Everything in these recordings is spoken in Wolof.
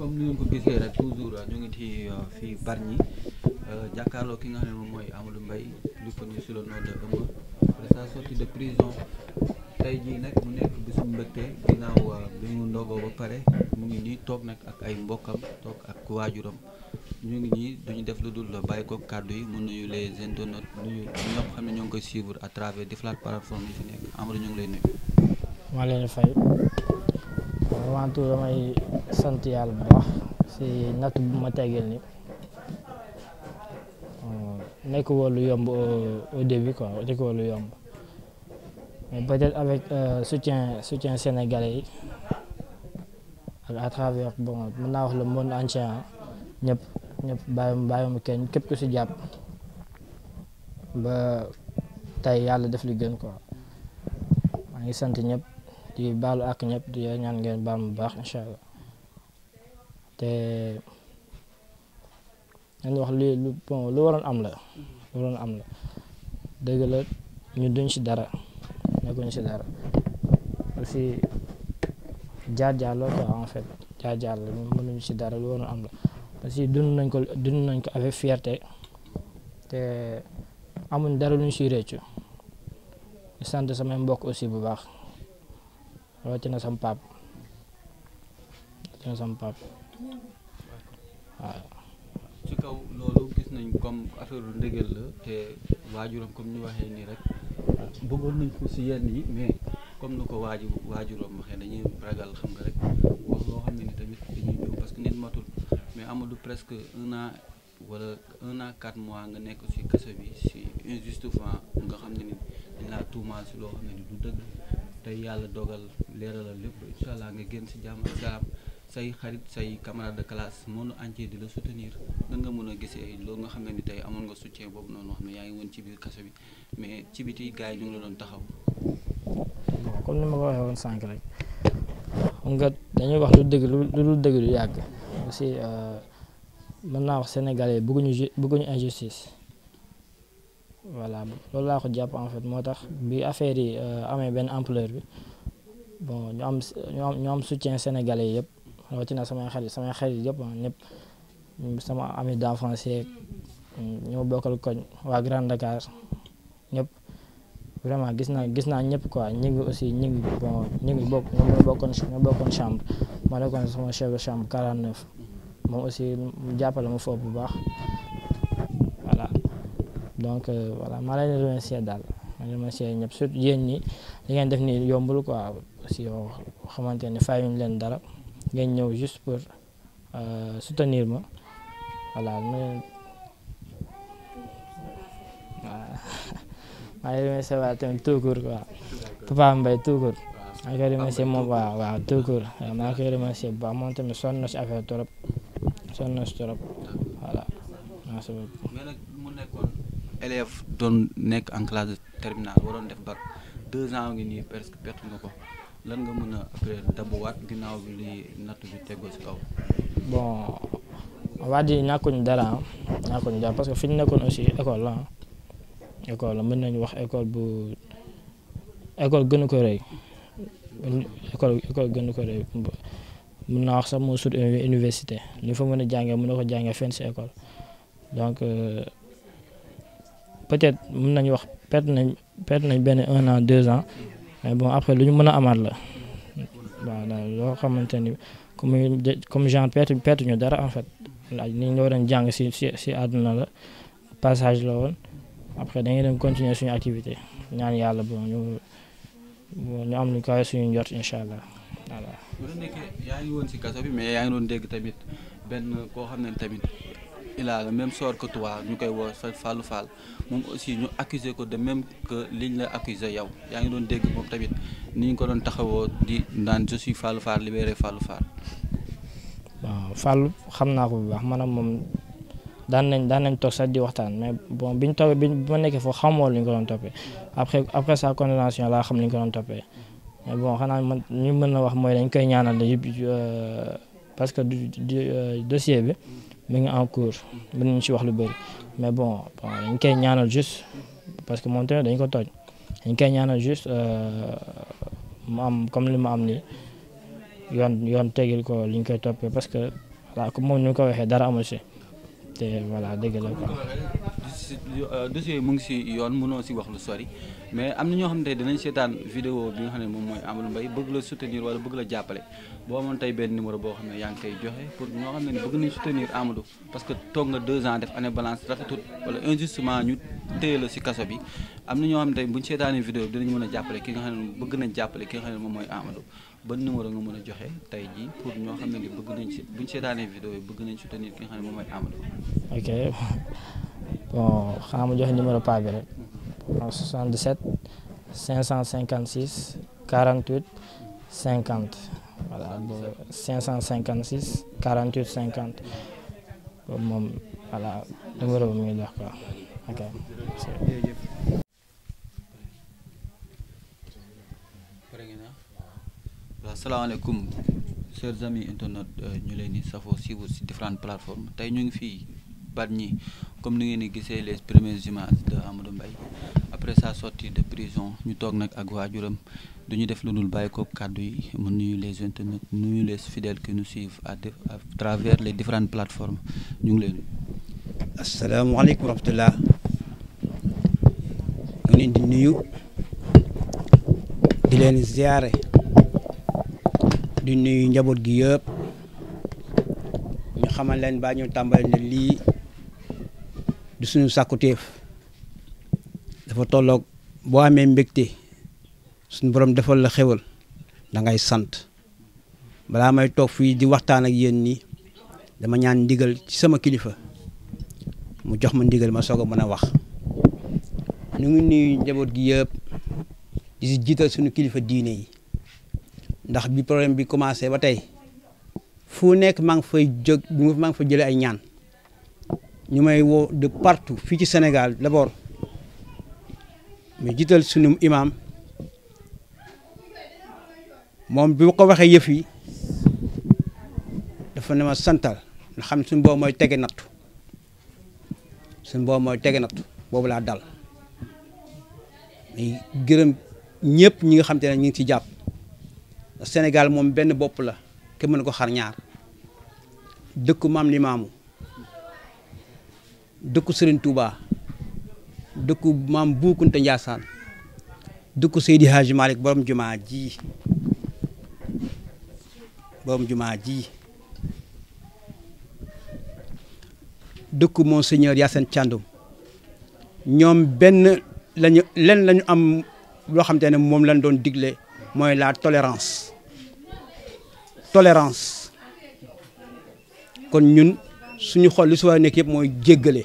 comme ni ngeen ko gisee rek toujours ñu ngi ci fii Bargny jàkkaarloo ki nga xam ne moom mooy Amadou Mbaye lu connu sous le nom de Eumeu après sa sortie de prison tey jii nag mu nekk bisu mbégte ginnaaw bi mu ndogoo ba pare mu ngi nii toog nag ak ay mbokkam toog ak waajuram ñu ngi nii duñu def lu dul bàyyi ko kàddu yi mu nuyu les internautes nuyu ñëpp xam ne ñoo ngi koy suivre à travers différentes plateformes yi fi nekk Amadou ñu ngi lay nuyu. maa leen fay avant tout damay sant yàlla bu baax si natt bu ma teggeel ni nekk woon lu yomb au début quoi nekk woon lu yomb mais peut-être avec soutien sénégalais yi ak à travers bon mën naa wax le monde entier ñëpp bàyyi ma kenn képp ku si jàpp ba tey yàlla def li gën quoi maa ngi sant ñëpp di baalu ak ñëpp di ñaan ngeen baal mu baax incha allah te nañu wax lu waroon am la dëgg la ñu duñ si dara nekkuñ si dara aussi jaar-jaar la quoi en fait jaar-jaar la ñu mënuñ si dara lu waroon am la parce que dund nañ ko avec fierté te amuñ dara luñ siy réccu di sant samay mbokk aussi bu baax rawatina sama pap waaw. ci kaw loolu gis nañ comme affaire lu ndëgël la te waajuram comme ñu waxee nii rek bëggoon nañ ko si yenn yi mais comme ni ko waajuram waxee dañuy ragal xam nga rek wax loo xam ne ni tamit dañuy juum parce que nit matul mais Amadou presque 1 an wala 1 an 4 mois nga nekk si kaso bi si injustement nga xam ne ni dañ laa tuumaal si loo xam ne ni du dëgg tey yàlla dogal leeralal lépp incha allah nga génn si jàmm ak salaam say xarit say camarade de classe monde entier di la soutenir nan nga mën a gisee loolu nga xam ne ni tey amoon nga soutien boobu noonu wax ne yaa ngi woon ci biir kaso bi mais ci biti gars yi ñu ngi la doon taxaw. bon comme ni ma ko waxee woon sànq rek xam nga dañuy wax lu dëgg lu yàgg aussi mën naa wax sénégalais bëgguñu injustice voilà loolu laa ko jàpp en fait moo tax bi affaire yi amee benn ampleur bi bon ñu am soutien sénégalais yëpp rawatina samay xarit yëpp ñëpp sama ami d'enfance yeeg ñoo bokkal koñ waa Grand Dakar ñëpp vraiment gis naa ñëpp quoi ñu ngi aussi ñu ngi bokkoon chambre ma nekkoon sama chef de chambre 49 moom aussi mu jàppale ma foofu bu baax voilà donc voilà maa leen remercier daal maa leen remercier ñëpp surtout yéen ñi li ngeen def nii yombul quoi aussi yoo xamante ne fayuñ leen dara ngeen ñëw juste pour soutenir ma voilà maa ngi remercier waa tamit tout court quoi Papa Mbaye tout court maa ngi koy remercier moom waaw tout court maa ngi koy remercier bu baax moom tamit sonn na si affaire trop voilà merci beaucoup. mais nag mu nekkoon élève doon nekk en classe de terminale waroon def bac 2 ans ngi nii presque perte nga ko lan nga mën a après dabuwaat ginnaaw bi li natt bi tegoo si kaw. bon waa di ñàkkuñ dara parce que fi ñu nekkoon aussi école la mën nañu wax école gënu ko rëy école gënu ko rëy mën naa wax sax moo sut université li fa mën a jàngee mën na ko jàngee fenn si école donc peut-être mën nañu wax perte nañ benn 1 an 2 ans mais bon après lu ñu mën a amaat la waaw loo xamante ni comme genre perte ñu dara en fait ni ñu waroon jàng si àdduna la passage la woon après dañuy dem continuer suñu activité ñaan yàlla bon ñu am lu kawe suñu njort incha allah voilà. bu la nekkee yaa ngi woon si kaso bi mais yaa ngi doon dégg tamit benn koo xam ne tamit il a le même sort que toi ñu koy woo Fallou Fall moom aussi ñu accusé ko de même que liñ la accusé yow yaa ngi doon dégg moom tamit ni ñu ko doon taxawoo di naan je suis Fallou Fall libéré Fallou Fall. waaw Fallou xam naa ko bu baax maanaam moom daan nañ toog sax di waxtaan mais bon bi ma nekkee foofu xamoo lu ñu ko doon toppee après sa condamnation laa xam li ñu ko doon toppee mais bon xanaa man ñu mën na wax mooy dañ koy ñaanal parce que dossier bi mi ngi en cours mën nañu ci wax lu bëri mais bon dañ koy ñaanal juste parce que moom tamit dañ ko tooñ dañ koy ñaanal juste mu am comme li ma am nii yoon tegil ko li ñu koy toppee parce que voilà comme moom ni mu ko waxee dara amul si te voilà dëgg la quoi. dossier mu ngi si yoon mënoo si wax lu sori mais am na ñoo xam ne tey dinañ seetaan vidéo bi nga xam ne moom mooy Amadou Mbaye bëgg la soutenir wala bëgg la jàppale boo amoon tey benn numéro boo xam ne yaa ngi koy joxe pour ñoo xam ne ni bëgg nañ soutenir Amadou parce que toog nga 2 ans def année balance rafetut wala injustement ñu téye la si kaso bi am na ñoo xam ne tey buñ seetaanee vidéo bi dinañ mën a jàppale ki nga xam ne bëgg nañ jàppale ki nga xam ne moom mooy Amadou ban numéro nga mën a joxe tey jii pour ñoo xam ne ni bëgg nañ si buñ seetaanee vidéo yi bëgg nañ soutenir ki nga xam ne moom mooy Amadou. ok bon xaaral ma joxe numéro paa bi rek 77 556 48 50 voilà boobu 556 48 50 boobu moom voilà numéro bi mu ngi dox quoi ok. waaw salaamaaleykum chers amis internautes ñu leen di safoo suivre si différentes plateformes tey ñu ngi fii Bargny comme ni ngeen di gisee les premières images de Amadou Mbaye après sa sortie de prison ñu toog nag ak waajuram du ñu def lu dul bàyyi ko kàddu yi mu nuyu les internautes nuyu les fidèles qui nous suivent à travers les différentes plateformes ñu ngi leen. asalaamaaleykum wa rahmatulah ñu leen di nuyu di leen ziare di nuyu njaboot gi yëpp ñu xamal leen baa ñu tàmbali ne lii du suñu sàkkuteef dafa tolloog boo amee mbégte suñu borom defal la xewal da ngay sant balaa may toog fii di waxtaan ak yéen nii dama ñaan ndigal ci sama kilifa mu jox ma ndigal ma soog a mën a wax ñu ngi nuyu njaboot gi yëpp di si jiital suñu kilifa diine yi ndax bi problème bi commencé ba tey fu nekk maa ngi fay jóg maa ngi fa jëlee ay ñaan ñu may woo de partout fii ci Sénégal d'abord mais jiital suñu imam moom bi ma ko waxee yëf yi dafa ne ma santal nga xam ne suñu boobu mooy tege nattu suñu boobu mooy tege nattu boobu laa dal mais gërëm ñëpp ñi nga xam te ne ñu ngi ci jàpp Sénégal moom benn bopp la kenn mën ko xar ñaar dëkku maam Limaamu dëkku Serigne Touba dëkku maam Bou Kounta Ndiassane dëkku Seydi Hadji Malick borom jumaa ji dëkku Monseigneur Yacine Thiandoum ñoom benn lañu am loo xam te ne moom lañ doon digle mooy la tolérance kon ñun suñu xol li su war a nekk yëpp mooy jéggale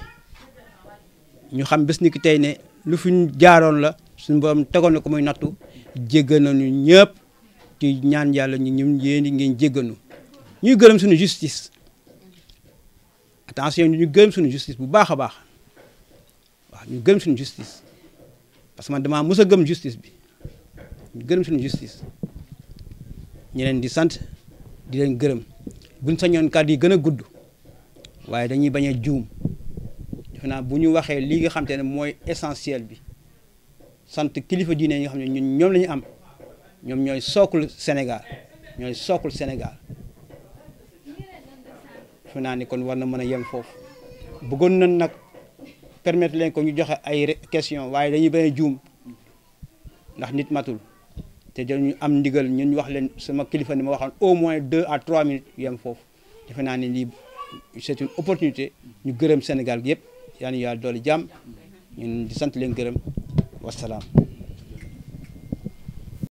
ñu xam bés ni ki tey ne lu fi jaaroon la suñu borom tegoon na ko muy nattu jéggal nañu ñëpp ci ñaan yàlla ñun yéen ngeen jégganu ñuy gërëm suñu justice attention ñu gërëm suñu justice bu baax a baax waaw ñu gërëm suñu justice parce que man damaa mës a gëm justice bi ñu gërëm suñu justice ñu leen di sant di leen gërëm buñ sañoon kàddu yi gën a gudd waaye dañuy bañ a juum defe naa bu ñu waxee li nga xam te ne mooy essentiel bi sant kilifa diine yi nga xam ne ñun ñoom la ñu am ñoom ñooy sookul Sénégal defe naa ni kon war na mën a yem foofu bëggoon nañ nag permettre leen ko ñu joxe ay question waaye dañuy bañ a juum ndax nit matul te dañu am ndigal ñun ñu wax leen sama kilifa ni ma waxoon au moins 2 à 3 minutes yem foofu defe naa ne lii c'est une opportunité ñu gërëm Sénégal gi yëpp yaa ni yàlla doole jàmm ñun di sant leen gërëm wasalaam